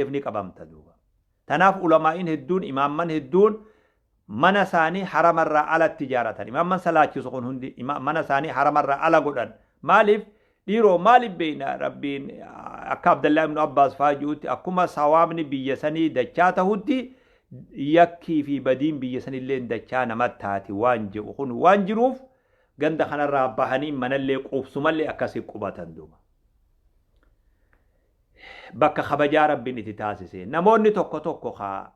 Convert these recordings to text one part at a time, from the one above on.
ni qabamta duuba. Tanaaf ulamaa'iin hedduun imaamman hedduun mana isaanii haramarraa alatti ijaaratan. Imaamman salaachisu kun hundi mana isaanii haramarraa ala godhan. Maaliif? Dhiiroo maaliif beeyna Rabbiin akka Abdallaa ibnu Abbaas faa ji'utti akkuma sawaabni biyya sanii dachaa tahutti yakkii fi badiin biyya sanillee dachaa namatti taati waan jedhu kun waan jiruuf ganda kanarraa bahanii manallee quubsumallee akkasi qubatan duuba. Bakka kabajaa Rabbiin itti taasise. Namoonni tokko tokko kaa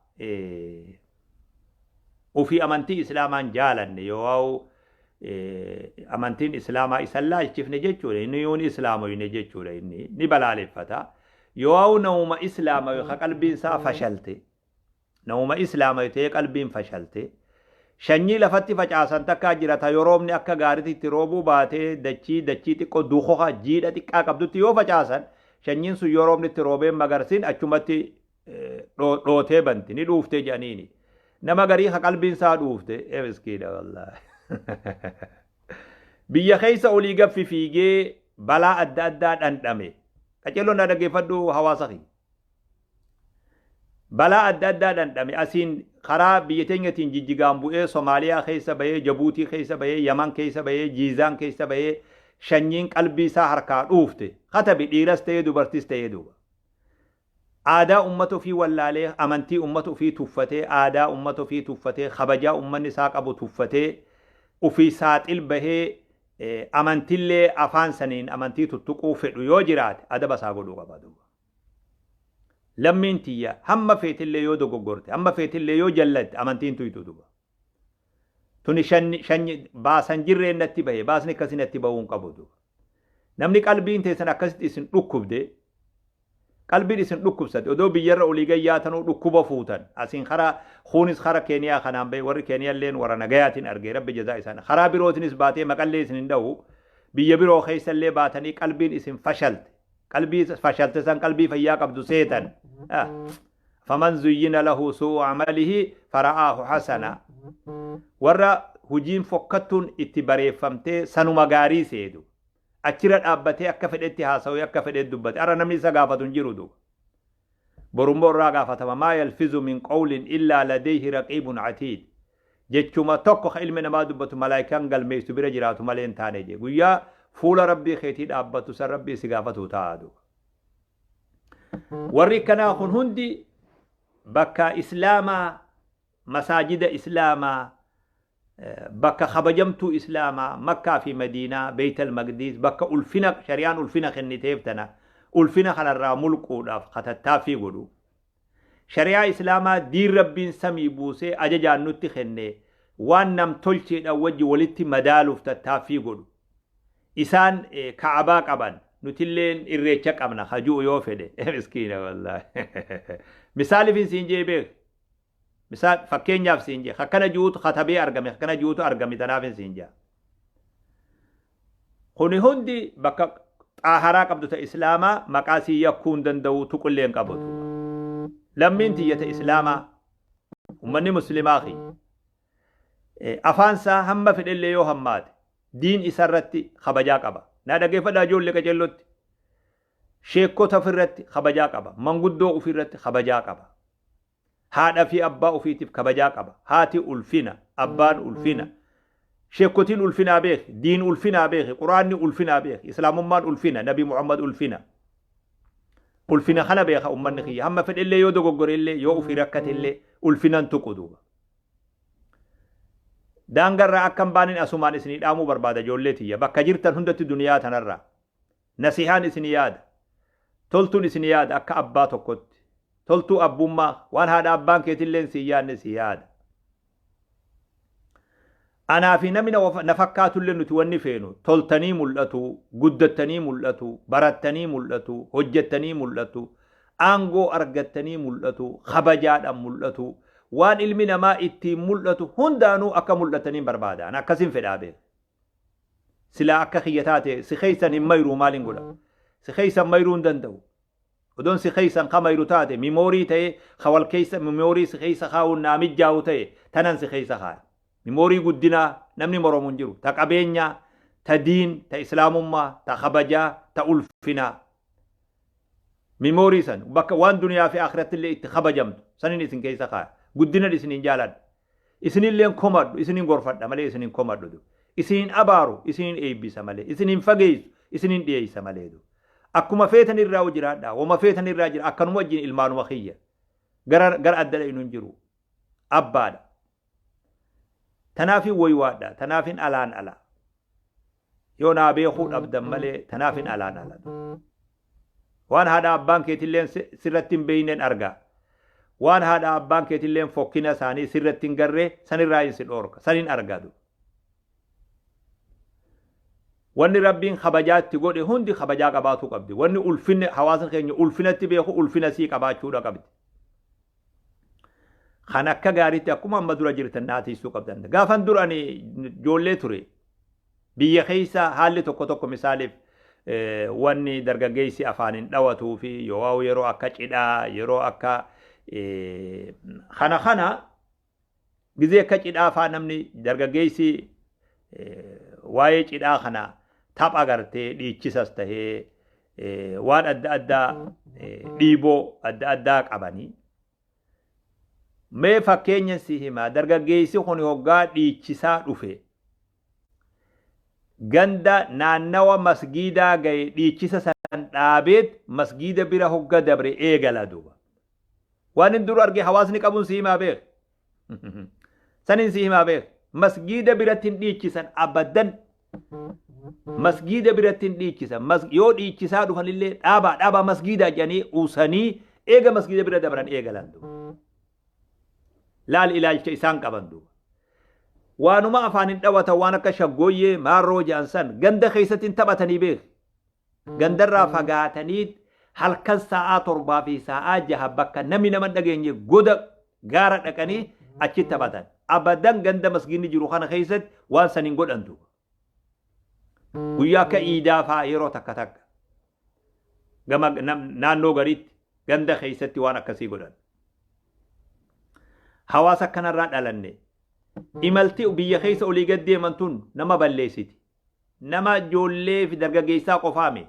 ofii amantii Islaamaan jaalanne yoo amantiin Islaamaa isan laalchifne jechuudha. Inni yoon Islaamoyne jechuudha inni ni balaaleffata. Yoo namuma Islaamawe ka qalbiin isaa fashalte namuma Islaamawe ta'ee qalbiin fashalte shanyii lafatti facaasan takkaa jira ta yoo roobni akka gaariitti itti roobuu baatee dachii dachii xiqqoo dukoka jiidha xiqqaa qabdutti yoo facaasan shanyiin sun yoo roobni itti roobee magarsin achumatti dhootee banti ni dhuuftee jedhaniini. Nama garii ka qalbiin isaa dhuufte ee miskiina wallaahi. Biyya keessa olii gaffi fiigee balaa adda addaa dhandhame. Qaceelloon na dhaggeeffadhu hawaasa kiyya. Balaa adda addaa dhandhame asiin karaa biyya teenyatiin Jijjigaan bu'ee Somaaliyaa keessa bahee Jabuutii keessa bahee Yaman keessa bahee Jiizaan keessa bahee shanyiin qalbii isaa harkaa dhuufte. Katabi dhiiras ta'ee dubartis ta'ee duuba. Aadaa ummata ofii wallaalee, amantii ummata ofii tuffatee, aadaa ummata ofii tuffatee, kabajaa ummanni isaa qabu tuffatee, ofii saaxil bahee amantillee afaan saniin amantii tuttuquu fedhu yoo jiraate adaba isaa godhuu qaba duuba. Lammiin tiyya hamma feetillee yoo dogoggorte, hamma feetillee yoo jallatte amantiin tuytu duuba. Tuni shanyi shanyi baasan jirreen natti bahe baasni akkasii natti bahuu hin qabu duuba. Namni qalbiin teessan akkasitti isin dhukkubde qalbiin isin dhukkubsate odoo biyyarra olii gad yaatanuu dhukkuba fuutan asiin karaa kuunis kara Keeniyaa kanaan bahe warri Keeniyalleen warra nagayaatiin arge rabbi jazaa isaan karaa birootinis baatee maqallee isin hin dhahu biyya biroo keessallee baatanii qalbiin isin fashalte qalbii fashalte san qalbii fayyaa qabdu seetan faman zuyyina lahu su'u amalihi fara'aahu hasana warra hujiin fokkattuun itti bareeffamtee sanuma gaarii seedu achirra dhaabbatee akka fedhetti haasawee akka fedhetti dubbate arra namni isa gaafatu hin jiru duuba borummoo irraa gaafatama maa yalfizu min qawlin illaa ladayhi raqiibun atiid jechuma tokko ka ilmi namaa dubbatu malaayikaan galmeessu bira jiraatu malee hin taane jee guyyaa fuula rabbii keetii dhaabbattu san rabbii si gaafatu ta'a duuba warri akkanaa kun hundi bakka islaamaa masaajida islaamaa bakka kabajamtuu islaamaa Makkaa fi Madiinaa Beeytal Maqdiis bakka ulfina shari'aan ulfina kenniteef tana ulfina kanarraa mulquudhaaf katattaaffii godhu. Shari'aa islaamaa diin rabbiin samii buusee ajajaan nutti kenne waan nam tolcheedhaan wajji walitti madaaluuf tattaaffii godhu. Isaan ka'abaa qaban nutilleen irreecha qabna kaju'u yoo fedhe miskiina wallaahi. Misaaliif siin jee beek. Misaal fakkeenyaaf siin jee akkana ji'uutu katabee argame akkana ji'uutu argame tanaaf siin jaa. Kuni hundi bakka xaaharaa qabdu ta islaamaa maqaa sii yakkuu hin danda'u tuqullee hin qabu. Lammiin tiyya ta islaamaa ummanni muslimaa kiyya. Afaan isaa hamma fedhellee yoo hammaate diin isarratti kabajaa qaba. Naa dhageeffadhaa ijoollee qaceellotti. Sheekkota ofirratti kabajaa qaba. Manguddoo ofirratti kabajaa qaba. Haadha fi abbaa ofiitiif kabajaa qaba. Haati ulfina, abbaan ulfina. Sheekkotiin ulfinaa beeki, diin ulfinaa beeki, quraanni ulfinaa beeki, islaamummaan ulfina, nabi Muhammad ulfina. Ulfina kana beeka ummanni kiyya. Hamma fedhellee yoo dogoggorellee, yoo ofii rakkatellee ulfinan tuqu duuba. Daangarraa akka hin baanin asumaan isinii dhaamuu barbaada ijoollee tiyya. Bakka jirtan hundatti duniyaa tanarraa. Nasihaan isin yaada. Toltuun isin yaada akka abbaa tokkotti. Toltuu abbummaa waan haadha abbaan keetilleen si yaadne si yaada. Anaa fi namni na fakkaatullee nuti wanni feenu toltanii mul'atu, guddattanii mul'atu, barattanii mul'atu, hojjettanii mul'atu, aangoo argattanii mul'atu, kabajaadhaan mul'atu, waan ilmi namaa ittiin mul'atu hundaanuu akka mul'ataniin barbaada. Ani akkasin fedhaa beeka. Silaa akka kiyya taate si keessan hin mayruu maaliin godha? Si keessan mayruu hin danda'u. Odoon si keessan ka mayru taate mimoorii ta'ee ka wal keessa mimoorii si keessa kaa'uun naa mijjaa'u ta'e tanan si keessa kaaya. Mimoorii guddinaa namni moromu hin jiru. Ta qabeenyaa, ta diin, ta islaamummaa, ta kabajaa, ta ulfinaa. Mimoorii san bakka waan duniyaa fi akhiratti illee itti kabajamtu sanin isin keessa kaaya. Guddinan isiniin jaaladha. Isinilleen komadhu, isinin gorfadha malee isinin komadhu. Isinin abaaru, isinin eebbisa malee. Isinin fageessu, isinin dhiyeessa malee. Akkuma feetan irraa jiraadha. Wama feetan irraa jira. Akkanuma wajjin ilmaanuma kiyya. Gara gara adda dhaynu hin jiru. Abbaadha. Tanaafin woywaadha. Tanaafin alaan ala. Yoo naa beekuu dhabdan malee tanaafin alaan ala. Waan haadha abbaan keetilleen sirratti hin beeyneen argaa. Waan haadha abbaan keetilleen fokkina isaanii sirratti hin garree sanirraa hin si dhoorka. Sanin argadu. Wanni Rabbiin kabajaa itti godhe hundi kabajaa qabaatuu qabdi. Wanni ulfinni hawaasni keenya ulfinatti beeku ulfina sii qabaachuudha qabdi. Kan akka gaariitti akkuma amma dura jirtan naa tiisuu qabdan. Gaafan dura ani ijoollee ture biyya keessa haalli tokko tokko misaaliif wanni dargaggeessi afaaniin dhawatuu fi yoo yeroo akka cidhaa yeroo akka kana kana gizee akka cidhaa faa namni dargaggeessi waa'ee cidhaa kana tapha gartee dhiichisas tahee waan adda addaa dhiiboo adda addaa qabanii. Mee fakkeenya si himaa, dargaggeessi kun hoggaa dhiichisaa dhufe ganda naannawa masgiidaa gahe dhiichisa san dhaabeet masgiida bira hogga dabre eegala duuba. Waan hin dur arge hawaasni qabuun si himaa beek. Sanin si himaa beek. Masgiida biratti hin dhiichisan abadan. Masgiida biratti hin dhiichisan. Yoo dhiichisaa dhufanillee dhaabaa dhaabaa masgiidaa jedhanii usanii eega masgiida bira dabran eegalan duuba. Laal ilaalcha isaan qaban duuba. Waanuma afaan hin dhawatan waan akka shaggooyyee maarroo jedhan san ganda keessatti hin taphatanii beek. Gandarraa fagaatanii halkan sa'aa 7 fi sa'aa 6 bakka namni nama hin dhageenye goda gaara dhaqanii achi taphatan. Abadan ganda masgiinni jiru kana keessatti waan san hin godhan duuba. Guyyaa akka iidaa fa'aa yeroo takka takka gama naannoo gariitti ganda keessatti waan akkasii godhan. Hawaasa akkanarraa dhalanne imalti biyya keessa olii gad deeman tun nama balleessiti. Nama ijoollee fi dargaggeessaa qofaame.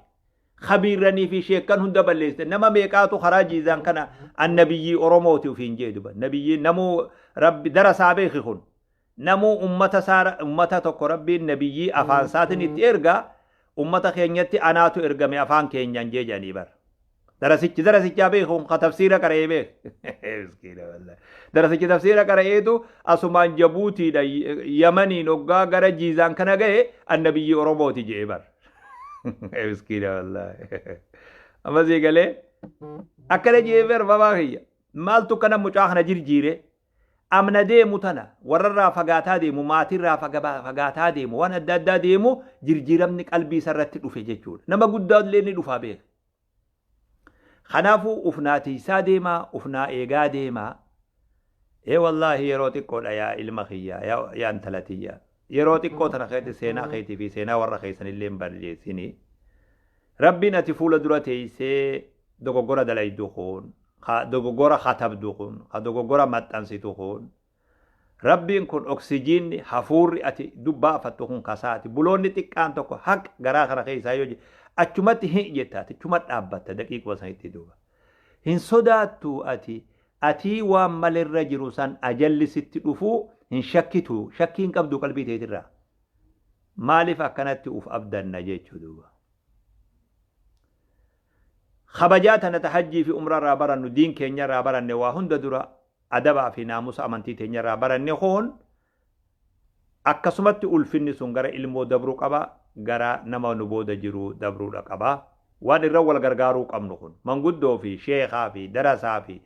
Kabiirranii fi sheekkan hunda balleessite. Nama meeqaatu karaa jiizaan kana annabiyyii Oromooti ofiin jee duba. Nabiyyii namuu rabbi darasaa beeki kun. Namuu ummata isaa ummata tokko rabbiin nabiyyii afaan isaatiin itti erga ummata keenyatti anaatu ergame afaan keenyaan jee jedhanii bara. Darasichi darasichaa beeku kun ka tafsiira qara'ee beek. Miskiina wallahi. Darasichi tafsiira qara'eetu asumaan Jabuutiidha Yamaniin hoggaa gara Jiizaan kana ga'e annabiyyii Oromooti je'ee bar. Miskiina wallahi. Amma sii galee akkana je'ee bar babaa kiyya. Maaltu kana mucaa kana jirjiire? Amna deemu tana warrarraa fagaataa deemu maatirraa fagaataa deemu waan adda addaa deemu jirjiiramni qalbii isarratti dhufe jechuudha. Nama guddaa illee ni dhufaa beeka. Kanaafuu uf naa tiiysaa deemaa, uf naa eegaa deemaa. Ee wallaahi yeroo xiqqoodha yaa ilma kiyya, yaa intala tiyya. Yeroo xiqqoo tana keessatti seenaa keetii fi seenaa warra keessanillee hin balleessini. Rabbiin ati fuula dura teessee dogoggora dalaydu kun, ka dogoggora katabdu kun, ka dogoggora maxxansitu kun, Rabbiin kun oksijiinni, hafuurri ati baafattu kun kasaati. Buloonni xiqqaan tokko haq garaa kana keessaa yoo achumatti hin jetta ati achuma dhaabbatta daqiiquma sanitti duuba. Hin sodaattu ati atii waan malerra jiru san ajalli sitti dhufuu hin shakkitu shakkii hin qabdu qalbii teetirraa. Maaliif akkanatti uf abdanna jechuu duuba. Kabajaa tana ta hajjii fi umrarraa barannu diin keenyarraa baranne waa hunda dura adabaa fi naamusa amantii teenyarraa baranne kun akkasumatti ulfinni sun gara ilmoo dabruu qaba, gara nama nu booda jiru dabruudha qaba. Waan irra wal gargaaruu qabnu kun manguddoo fi sheekaa fi darasaa fi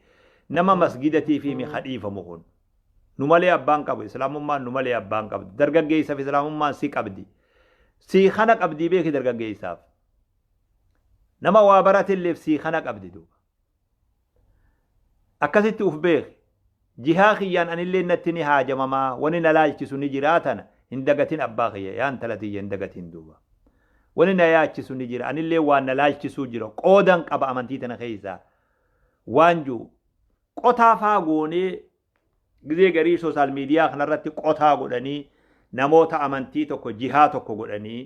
nama masgidatii fi mi kadhiifamu kun nu malee abbaan qabu. Islaamummaan nu malee abbaan qabdu. Dargaggeessaaf islaamummaan si qabdi, si kana qabdii beeki. Dargaggeessaaf nama waa baratelleef si kana qabdi duuba. Akkasitti uf beeki. Jihaa kiyyaan anillee natti ni haajamamaa wani na laalchisu ni jiraa tana hin dagatin abbaa kiyya, yaa intala tiyya hin dagatin duuba. Wani na yaachisu ni jira, anillee waan na laalchisuu jira, qoodan qaba amantii tana keessaa waan jiru qotaa faa goonee gizee garii social media kanarratti qotaa godhanii namoota amantii tokko jihaa tokko godhanii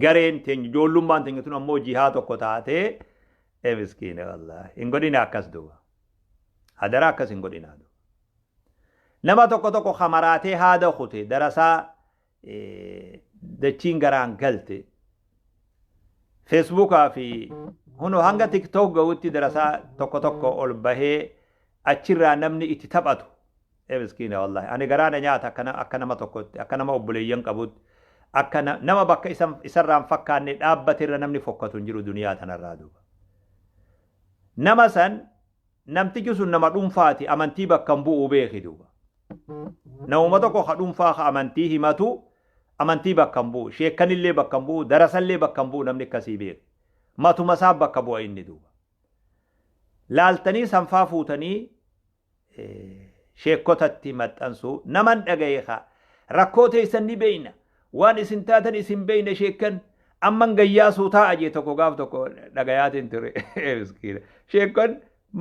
gareen teenya ijoollummaan teenya tun ammoo jihaa tokko taatee Ee miskiina wallaahi. Hin godhina akkas duuba. Hadaraa akkas hin godhinaa duuba. Nama tokko tokko kamaraatee haada kute darasaa dachiin garaan galte. Feesbuukaa fi hunoo hanga tiktook ga'utti darasaa tokko tokko ol bahee achirraa namni itti taphatu. Ee miskiina wallaahi. Ani garaa na nyaata akka nama tokkotti, akka nama obboleeyyan qabutti, akka nama bakka isarraan fakkaanne dhaabbaterra namni fokkatu hin jiru duniyaa tanarraa duuba. Nama san namtichi sun nama dhuunfaati amantii bakka hin bu'uu beeki duuba. Namuma tokko ka dhuunfaa ka amantii himatu amantii bakka hin bu'u. Sheekkanillee bakka hin bu'u, darasallee bakka hin bu'u namni akkasii beeki. Matuma isaa bakka bu'a inni duuba. Laaltanii sanfaa fuutanii sheekkotatti maxxansuu naman dhagaye kaa rakkoo teessan ni beeyna waan isin taatan isin beeyna sheekkan amman gayyaasuu taa'a jee tokko gaaf tokko dhagayaatiin ture miskiina sheekkan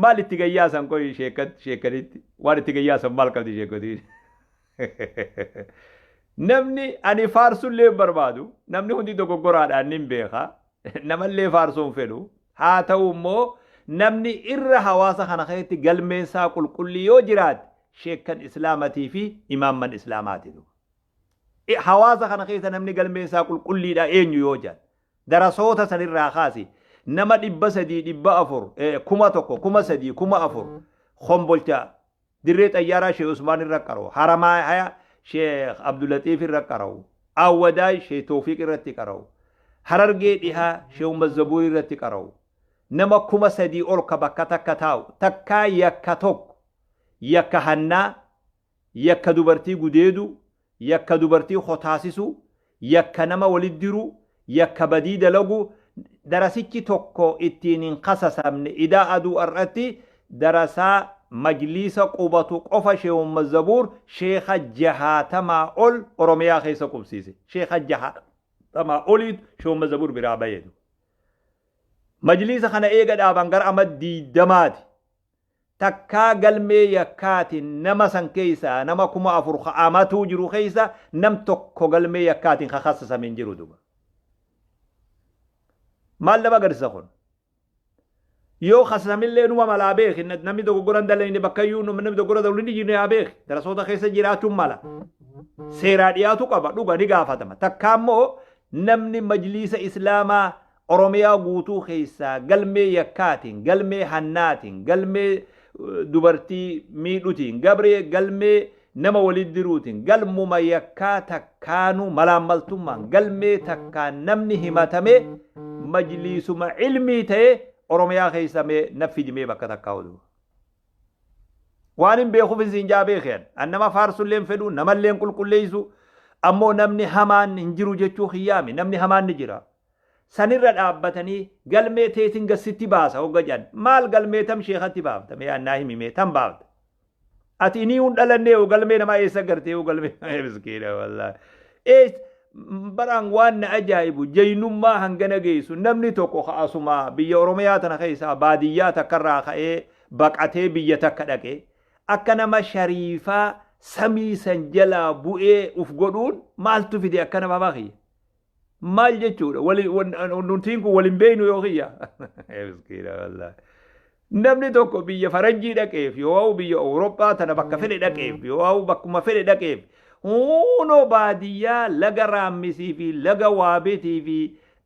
maal itti gayyaasan qoyi sheekkanitti waan itti gayyaasan maal qabdi sheekkotiin namni ani faarsullee hin barbaadu namni hundi dogoggoraadhaan nin beeka namallee faarsuu hin fedhu. Haa ta'u immoo namni irra hawaasa kana keessatti galmeen isaa qulqullii yoo jiraate sheekkan islaamatii fi imaamman islaamaati. Hawaasa kana keessa namni galmeen isaa qulqulliidha eenyu yoo jedhan darasoota sanirraa kaasi nama 300 400 1000 3000 4000 Kombolcha Dirree Xayyaaraa Sheeh Usmaan irra qara'u, Haramaaya Sheekh Abdulaxiif irra qara'u, Awwadaay Sheeh Toofiq irratti qara'u, Harargee Dhihaa Sheeh Ummad Zabuurii irratti qara'u, nama 3000 ol ka bakka takka taa'u, takkaa yakka tokko, yakka hannaa, yakka dubartii gudeeduu, yakka dubartii kotaasisuu, yakka nama walitti diruu, yakka badii dalaguu, darasichi tokko ittiin hin kasasamne idaa aduu har'atti darasaa majliisa qubatu qofa Sheeh Ummad Zabuur sheekha jahaatamaa ol Oromiyaa keessa qubsiise. Sheekha jahaatamaa oliitu Sheeh Ummad Zabuur biraa bahe. Majliisa kana eega dhaaban gara ama 20ti. Takkaa galmee yakkaatiin nama san keessaa nama 4000 ka amatuu jiru keessa nam tokko galmee yakkaatiin ka kassasame hin jiru duba. Maal nama agarsiisa kun? Yoo kassasamillee numa malaa beeki namni dogoggora hin dalayne bakkayyuu namni dogoggora dalagu ni jiru haa beeki. Darasoota keessa jiraachuun mala. Seeraa dhiyaatu qaba dhuga ni gaafatama. Takkaa immoo namni majliisa islaamaa Oromiyaa guutuu keessaa galmee yakkaatiin, galmee hannaatiin, galmee dubartii miidhutiin, gabree galmee nama walitti diruutiin, galmuma yakkaa takkaanuu malaammaltummaan galmee takkaan namni himatame majliisuma ilmii ta'e Oromiyaa keessa mee na fidimee bakka takkaa oduu. Waan hin beekuuf hin siin jaa beekeen. An nama faarsullee hin fedhu, namallee hin qulqulleessu. Ammoo namni hamaan hin jiru jechuu kiyyaami. Namni hamaan ni jira. Sanirra dhaabbatanii galmee teetin gad sitti baasa hogga jedhan. Maal galmee tam sheekatti baafta? Mee annaa himi mee tam baafta? Ati inii hun dhalannee hoo galmee namaa eessa gartee hoo galmee miskiina wallaahi. Ees baraan waan na ajaa'ibu jaynummaa hangana geessu namni tokko ka asuma biyya Oromiyaa tana keessaa baadiyyaa takkarraa ka'ee baqatee biyya takka dhaqe akka nama shariifaa samii san jalaa bu'ee uf godhuun maaltu fide akkana babaa kiyya. Maal jechuudha? Wali nutiin kun wal hin beeknu yoo kiyya. Miskiina wallaahi. Namni tokko biyya faranjii dhaqeef yoo ha'u biyya Awurooppaa tana bakka fedhe dhaqeef yoo ha'u bakkuma fedhe dhaqeef hunoo baadiyyaa laga raammisii fi laga waabeetii fi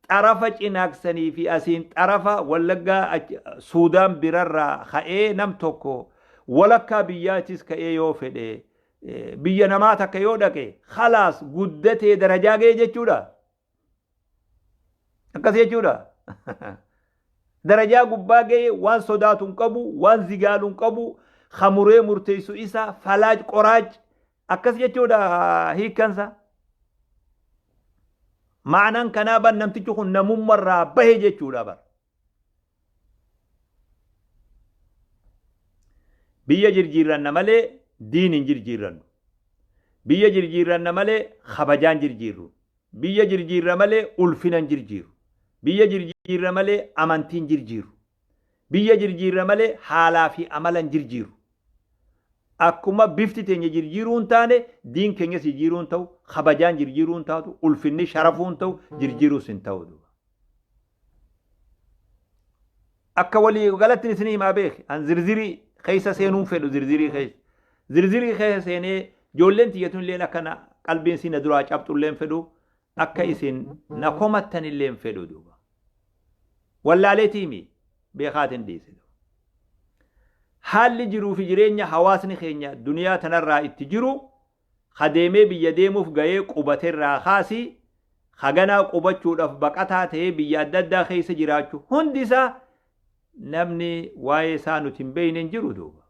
xarafa cinaaksanii fi asiin xarafa wallaggaa Suudaan birarraa ka'ee nam tokko walakkaa biyyaatis ka'ee yoo fedhe biyya namaa takka yoo dhaqe khalaas guddatee darajaa ga'e jechuudha. Akkas jechuudha. Darajaa gubbaa ga'e waan sodaatu hin qabu, waan zigaalu hin qabu, hamuree murteessu isa falaaj qoraaj akkas jechuudha hiikkansa. Ma'anaan kanaa ban namtichi kun namummarraa bahe jechuudha bar. Biyya jirjiirranna malee diin hin jirjiirrannu. Biyya jirjiirranna malee kabajaan jirjiirru. Biyya jirjiirra malee ulfina hin jirjiirru. Biyya jirjiirra malee amantii hin jirjiirru. Biyya jirjiirra malee haalaa fi amala hin jirjiirru. Akkuma bifti teenya jirjiiruu hin taane diin keenyas jirjiiruu hin ta'u, kabajaan jirjiiruu hin taatu, ulfinni sharafuu hin ta'u, jirjiiruus hin ta'u. Akka walii galatti isinii himaa beeki. An zirzirii keessa seenuun fedhu zirzirii keessa. Zirzirii keessa seenee ijoolleen tiyyatun illeen akka na qalbiin si na duraa cabxu illeen fedhu akka isin na komattan illeen fedhu duuba. Wallaaleetiimi beekaatiin dhiise. Haalli jiruu fi jireenya hawaasni keenya duniyaa tanarraa itti jiru ka deemee biyya deemuuf gayee qubaterraa kaasii ka ganaa qubachuudhaaf baqataa ta'ee biyya adda addaa keessa jiraachu hundi isaa namni waa'ee isaa nuti hin beekne hin jiru duuba.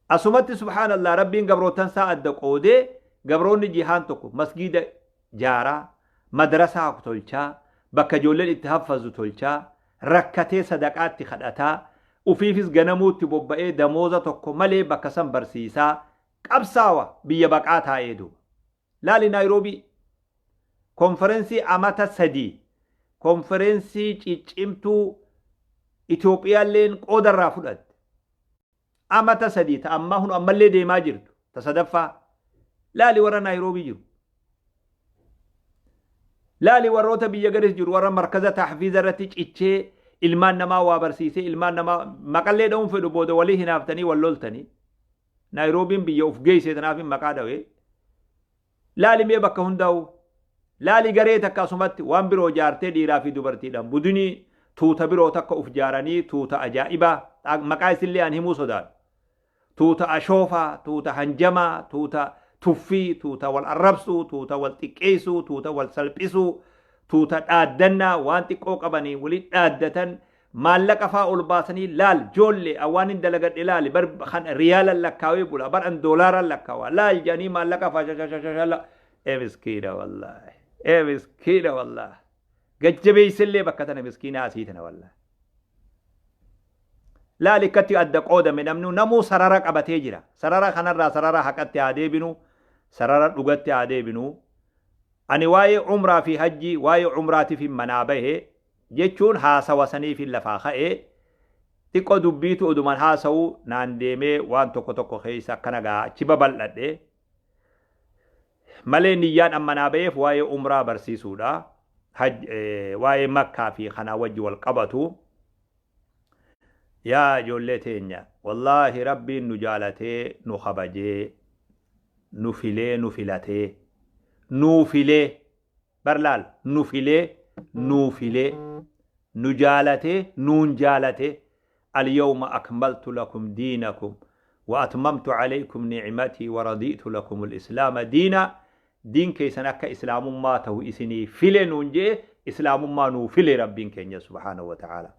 Asumatti subhaanallah Rabbiin gabrootan isaa adda qoodee gabroonni jihaan tokko masgiida jaaraa, madrasaa tolchaa, bakka ijoolleen itti haffazu tolchaa, rakkatee sadaqaatti kadhataa, ufiifis ganamuutti bobba'ee damooza tokko malee bakka san barsiisaa, qabsaawa biyya baqaa taa'ee duuba. Laali Naayiroobii konferensii amata 3 konferensii ciccimtuu Itoophiyaalleen qooda irraa fudhatte. Amata 3 ta ammaa hun ammallee deemaa jirtu ta sadaffaa. Laali warra Naayiroobii jiru. Laali warroota biyya garis jiru warra markaza tahfiiza irratti cichee ilmaan namaa waa barsiisee ilmaan namaa maqallee dha'uun fedhu booda walii hinaaftanii wal loltanii. Naayiroobiin biyya of geessee tanaaf maqaa dhawee. Laali mee bakka hundaa'u. Laali garee takka asumatti waan biroo jaartee dhiiraa fi dubartiidhaan budinii tuuta biroo takka uf jaaranii tuuta ajaa'ibaa maqaa isillee an himuu sodaadhu. Tuuta ashoofaa, tuuta hanjamaa, tuuta tuffii, tuuta wal arrabsuu, tuuta wal xiqqeessuu, tuuta wal salphisuu, tuuta dhaaddannaa waan xiqqoo qabanii wali dhaaddatan maallaqa faa ol baasanii laal joolle an waan hin dalagadhe laali bar kan riyaalan lakkaawee bula bar an doolaaran lakkaawa laal jedhanii maallaqa faa shashashashala ee miskiina wallaahi ee miskiina wallaahi gajjabeessellee bakka tana miskiina asii tana wallaahi laali akkatti adda qoodame namni namuu sarara qabatee jira sarara kanarraa sarara haqatti haa deebinu sarara dhugatti haa deebinu ani waa'ee umraa fi hajjii waa'ee umraatiif manaa bahe jechuun haasawa saniifin lafaa ka'e, xiqqo dubbiitu oduman haasawu naan deemee waan tokko tokko keessa akkana gaa achi babal'adhe malee niyyaan an manaa ba'eef waa'ee umraa barsiisuudha. Haj, waa'ee makkaa fi kanaa wajji wal qabatu. Yaa ijoollee teenya, wallaahi Rabbiin nu jaalatee nu kabajee nu filee nu filatee nuu filee Bar laal nu filee nuu filee nu jaalatee nuun jaalatee alyawma akmaltu lakum diinakum wa atmamtu alaykum ni'matii wa radiitu lakum al-islaama diinaa diin keessan akka islaamummaa tahu isinii file nuun jee islaamummaa nuu file Rabbiin keenya subhaanahu wa ta'aala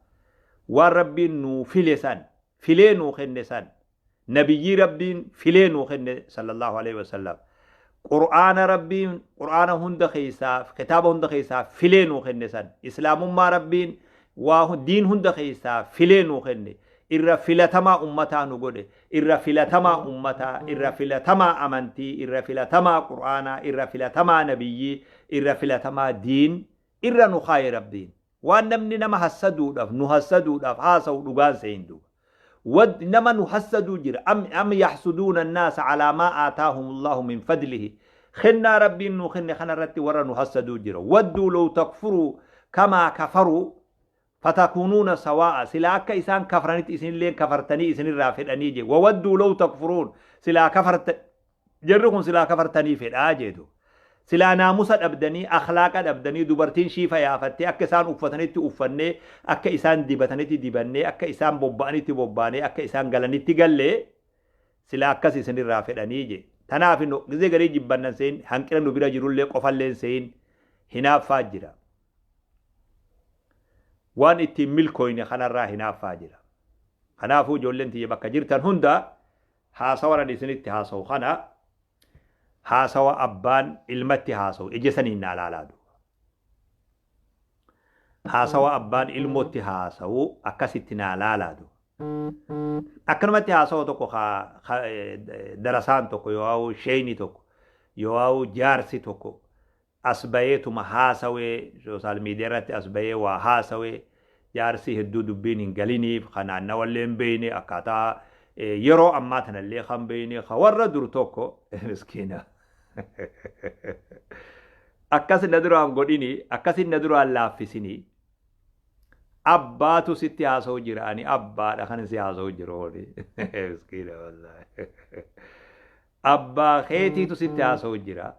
waan Rabbiin nuu file san filee nuu kenne san Nabiyyii Rabbiin filee nuu kenne sallallahu alaihi wasallam. Qur'aana Rabbiin Qur'aana hunda keessaa kitaaba hunda keessaa filee nuu kenne san Islaamummaa Rabbiin waa diin hunda keessaa filee nuu kenne irra filatamaa ummataa nu godhe irra filatamaa ummataa irra filatamaa amantii irra filatamaa Qur'aanaa irra filatamaa nabiyyii irra filatamaa diin irra nu kaaye Rabbiin waan namni nama hassaduudhaaf nu hassaduudhaaf haasawu dhugaan sehin duuba Wad nama nu hassaduu jira. Am yahsuduuna annaasa alaa maa aataahumullahu min fadlihi. Kennaa Rabbiin nuu kenne kana irratti warra nu hassaduu jira. Wadduu law takfuruu kamaa kafaruu fatakuunuuna sawaa'a. Silaa akka isaan kafranitti isinilleen kafartanii isinirraa fedhanii je. Wawadduu law takfuruun silaa kafarta Jarri kun silaa kafartanii fedhaa jeetu. Silaa naamusa dhabdanii, akhlaaqa dhabdanii, dubartiin shiifa yaafattee akka isaan uffatanitti uffannee, akka isaan dibatanitti dibannee, akka isaan bobba'anitti bobbaanee, akka isaan galanitti gallee silaa akkas isinirraa fedhanii je. Tanaaf nu gizee garii jibbannan sehin hanqina nu bira jirullee qofalleen sehin hinaaffaa jira. Waan ittiin milkooyne kanarraa hinaaffaa jira. Kanaafuu ijoolleen tiyya bakka jirtan hunda Haasawan ani isinitti haasawu kana haasawa abbaan ilmatti haasawu ija saniin naa laalaa duuba. Haasawa abbaan ilmotti haasawu akkasitti naa laalaa duuba. Akkanumatti haasawa tokko ka darasaan tokko yookaan sheeyni tokko yookaan jaarsi tokko as bayeetuma haasawe social media irratti as bayee waa haasawe jaarsi hedduu dubbiin hin galiniif ka naannawallee hin beeyne akkaataa yeroo ammaa tanallee kan beeyne ka warra dur tokko miskiina akkas na duraan godhini akkasin na duraan laaffisini. Abbaatu sitti haasa'u jira. Ani abbaadha kan si haasa'u jiru hori. Miskiina wallaahi. Abbaa keetiitu sitti haasa'u jira.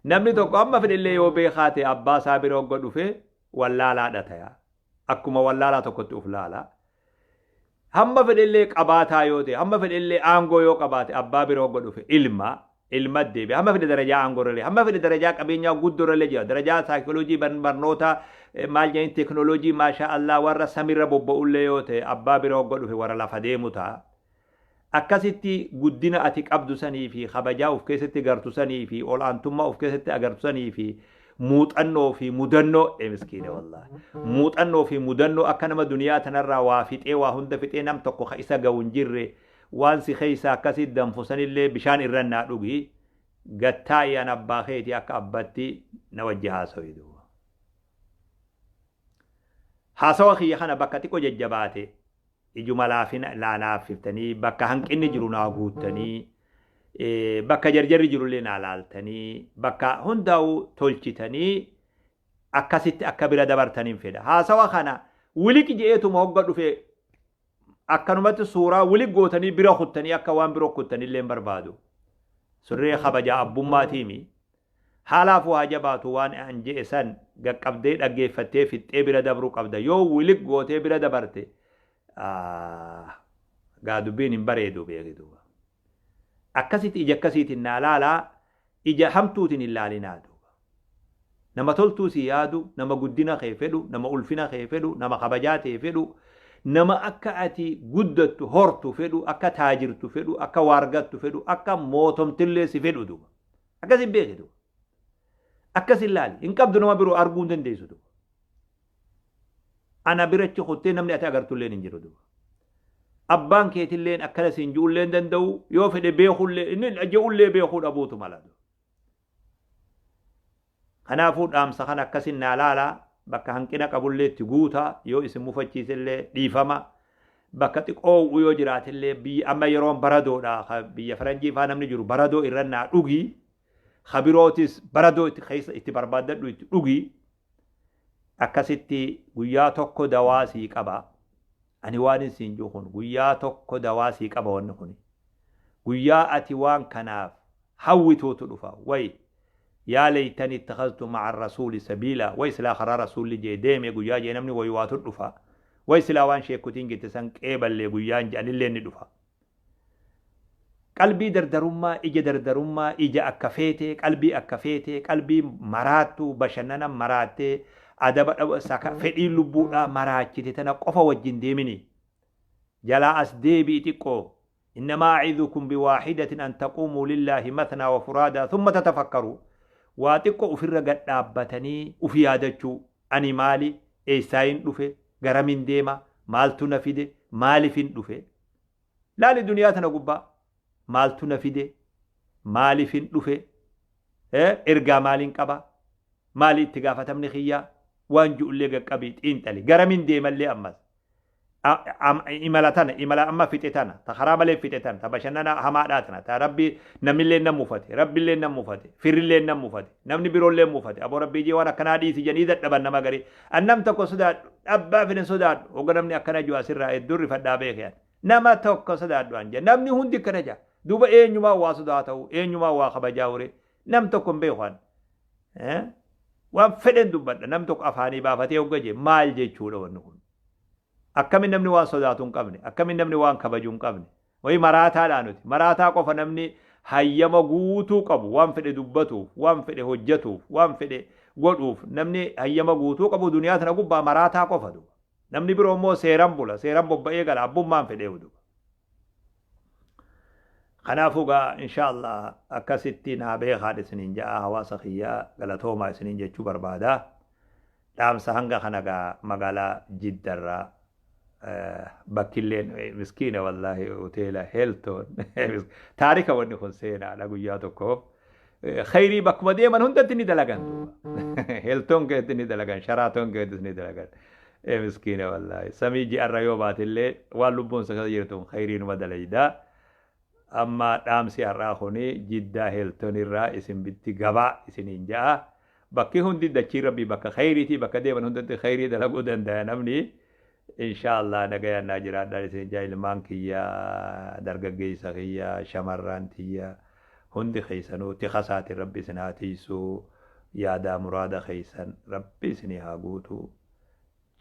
Namni tokko amma fedhellee yoo beekaa ta'e abbaa isaa bira hogga dhufe wallaalaadha ta'a. Akkuma wallaalaa tokkotti uf laala. Hamma fedhellee qabaataa yoo ta'e, hamma fedhellee aangoo yoo qabaate abbaa bira hogga dhufe ilma, ilma deebi'a. Hamma fedhe darajaa aangoo irra hamma fedhe darajaa qabeenyaa guddoo irra jira. Darajaa saayikooloojii barnoota maal jedhani teekinooloojii maashaa Allah warra samirra bobba'ullee yoo ta'e abbaa bira hogga dhufe warra lafa deemu ta'a. Akkasitti guddina ati qabdu sanii fi kabajaa of keessatti gartu sanii fi ol'aantummaa of keessatti agartu sanii fi muuxannoo fi mudannoo ee miskiina wallaahi muuxannoo fi mudannoo akka nama duniyaa tanarraa waa fixee waa hunda fixee nam tokko ka isa ga'u hin jirre waan si keessa akkasii danfu sanillee bishaan irra naa dhugi gattaa'i an abbaa keeti akka abbatti na wajji haasawi duuba. Haasawa kiyya kana bakka xiqqoo jajjabaate ijuma laafina naa laaffiftanii bakka hanqinni jiru naa guuttanii bakka jarjarri jirullee naa laaltanii bakka hundaa'u tolchitanii akkasitti akka bira dabartaniin fedha. Haasawa kana wiliqi je'eetuma hogga dhufe akkanumatti suuraa wiliq gootanii bira kuttanii akka waan biroo kuttanillee hin barbaadu. Surree kabajaa abbummaatiimi. Haalaafuu haa jabaatu waan an je'e san gaqqabdee dhaggeeffattee fixxee bira dabruu qabda. Yoo wiliq gootee bira dabarte gaa dubbiin hin bareedu beeki duuba. Akkasitti ija akkasiitiin naa laalaa ija hamtuutiin hin laalinaa duuba. Nama toltuu si yaadu, nama guddina kee fedhu, nama ulfina kee fedhu, nama kabajaa tee fedhu, nama akka ati guddattu hortu fedhu, akka taajirtu fedhu, akka waargattu fedhu, akka mootomtillee si fedhu duuba. Akkas hin beeki duuba. Akkas hin laali. Hin qabdu nama biroo arguu hin dandeessu duuba. Ana birachi kuttee namni ati agartulleen hin jiru duuba. Abbaan keetilleen akkana siin ji'ullee hin danda'u yoo fedhe beekullee inni je'ullee beekuu dhabuutu mala. Kanaafuu dhaamsa kana akkasin naa laalaa bakka hanqina qabullee itti guutaa yoo isin mufachiisellee dhiifama bakka xiqqoo yoo jiraatellee biyya amma yeroon baradoodha ka biyya faranjii faa namni jiru baradoo irra naa dhugi ka birootis baradoo itti keessa itti barbaaddadhu itti dhugi akkasitti guyyaa tokko dawaa sii qaba ani waan siin jiru kun guyyaa tokko dawaa sii qaba wanni kun guyyaa ati waan kanaaf hawwituutu dhufa way yaa laytani ittakhaztu ma'a rasuuli sabiila way silaa karaa rasuulli jee deeme guyyaa jee namni waywaatu dhufa way silaa waan sheekutiin jette san qeeballee guyyaan je'anillee ni dhufa. Qalbii dardarummaa, ija dardarummaa, ija akka feetee, qalbii akka feetee, qalbii maraattuu, bashannana maraattee, adaba dhaba, saka, fedhii lubbuudhaa maraachite tana qofa wajjin deemini. Jalaa as deebi'i xiqqoo. Innamaa a'idukum biwaahidatin an taquumuu lillaahi mathnaa wa furaadaa thumma tatafakkaruu. Waa xiqqoo ufirra gad dhaabbatanii uf yaadachuu. Ani maali? Eessaayin dhufe? Garamin deema? Maaltu na fide? Maalifin dhufe? Laali duniyaa tana gubbaa. Maaltu na fide? Maalifin dhufe? Ergaa maaliin qaba? Maali itti gaafatamni kiyyaa? Waan ju'ullee gaqqabii xiinxali. Garamin deemallee ammas. Imala tana imala amma fixe tana ta karaa malee fixe tana ta bashannana hamaadhaa tana ta rabbi namillee nan mufate rabbillee nan mufate firrillee nan mufate namni biroollee mufate aboo rabbii jee waan akkanaa dhiisi jedhanii dadhaban nama garii an nam tokko sodaadhu abbaa fedhen sodaadhu hogga namni akkana jiru asirraa hedduu rifadhaa beeke an nama tokko sodaadhu an jedha namni hundi akkana jaa duuba eenyumaa waa sodaata'u eenyumaa waa kabajaa ure nam tokko hin beeku an waan fedhen dubbadha nam tokko afaanii baafatee hogga jee maal jechuudha wanni kun Akkamin namni waan sodaatu hin qabne? Akkamin namni waan kabaju hin qabne? Wayi maraataadhaa nuti. Maraataa qofa namni hayyama guutuu qabu waan fedhe dubbatuuf, waan fedhe hojjetuuf, waan fedhe godhuuf namni hayyama guutuu qabu duniyaa tana gubbaa maraataa qofa duba. Namni biroo immoo seeran bula, seeran bobba'ee gala, abbummaan fedhee duba. Kanaafuu gaa insha Allah akkasitti naa beekaadha isiniin ja'a hawaasa kiyya galatoomaa isiniin jechuu barbaada. Dhaamsa hanga kana gaa magaalaa Jiddarraa bakkilleen miskiina wallaahi hoteela Helton taarika wanni kun seenaadha guyyaa tokkoof. Khayrii bakkuma deeman hundatti ni dalagan duuba. Helton keessatti ni dalagan, Sharaton keessattis ni dalagan. Ee miskiina wallaahi. Samii ji'arra yoo baatillee waan lubbuun isa keessa jirtu khayrii numa dalayda. Amma dhaamsi har'aa kuni Jiddaa Helton irraa isin bitti gabaa isiniin ja'a. Bakki hundi dachii Rabbii bakka khayriiti, bakka deeman hundatti khayrii dalaguu dandaya namni. Inshaa Allah nagayaan naa jiraadhaa isin jaa. Ilmaan kiyya, dargaggeessa kiyya, shamarraan tiyya, hundi keessanuu tikasaatiin Rabbi isin haa tiisu, yaadaa muraada keessan Rabbi isinii haa guutu,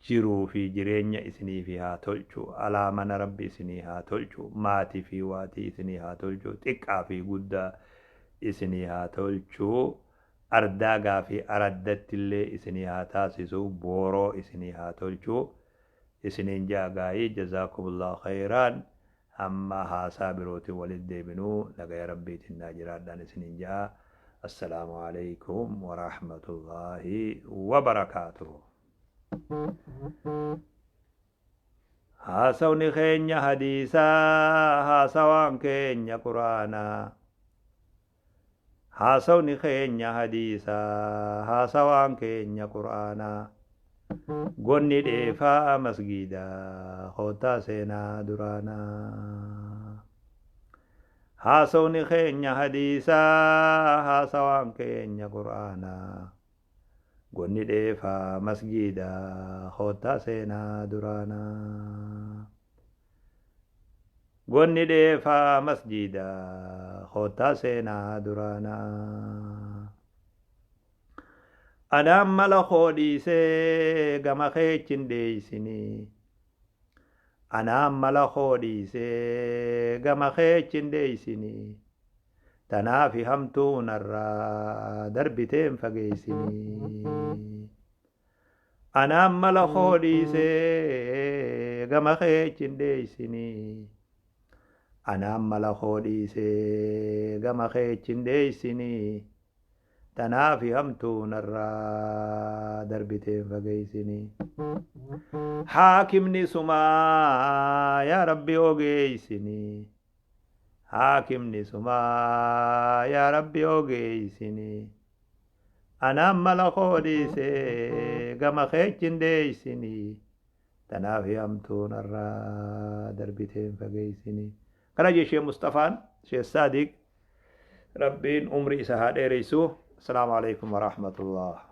jiruu fi jireenya isiniifi haa tolchu, alaa mana Rabbi isinii haa tolchu, maatii fi waatii isinii haa tolchu, xiqqaa fi guddaa isinii haa tolchu, ardaagaa fi araddattillee isinii haa taasisu, booroo isinii haa tolchu isiniin ja'a. Gaa'ii jazaakumullahu khayraan. Hamma haasaa birootiin walitti deebinuu nagaya Rabbiitiin naa jiraadhaan isiniin ja'a. Assalaamu alaikum warahmatullaahi wabarakaatuhu. Haasawni keenya hadiisaa, haasawaan keenya Quraanaa. Haasawni keenya hadiisaa, haasawaan keenya Quraanaa. Gonni dheefaa masgiidaa, koottaa seenaa duraanaa. Haasawni keenya hadiisaa, haasawaan keenya Quraanaa. Gonni dheefaa masgiidaa, koottaa seenaa duraanaa. Gonni dheefaa masjiidaa, koottaa seenaa duraanaa. Anaan mala koo dhiisee gama keechin dheeysinii. Anaan mala koo dhiisee gama keechin dheeysinii. Tanaafi hamtuu narraa darbiteen fageessinii. Anaan mala koo dhiisee gama keechin dheeysinii. Anaan mala koo dhiisee gama keechin dheeysinii. Tanaafi hamtuu narraa darbiteen fageessinii. Haakimni sumaa yaa Rabbi ogeessinii. Haakimni sumaa yaa Rabbi ogeessinii. Anaan mala koo dhiisee gama keechin dheeysinii. Tanaafi hamtuu narraa darbiteen fageessinii. Kana jee Sheekh Mustafaan, Sheekh Saadiq, Rabbiin umrii isa haa dheereysu. Assalaamu alaikum warahmatullah.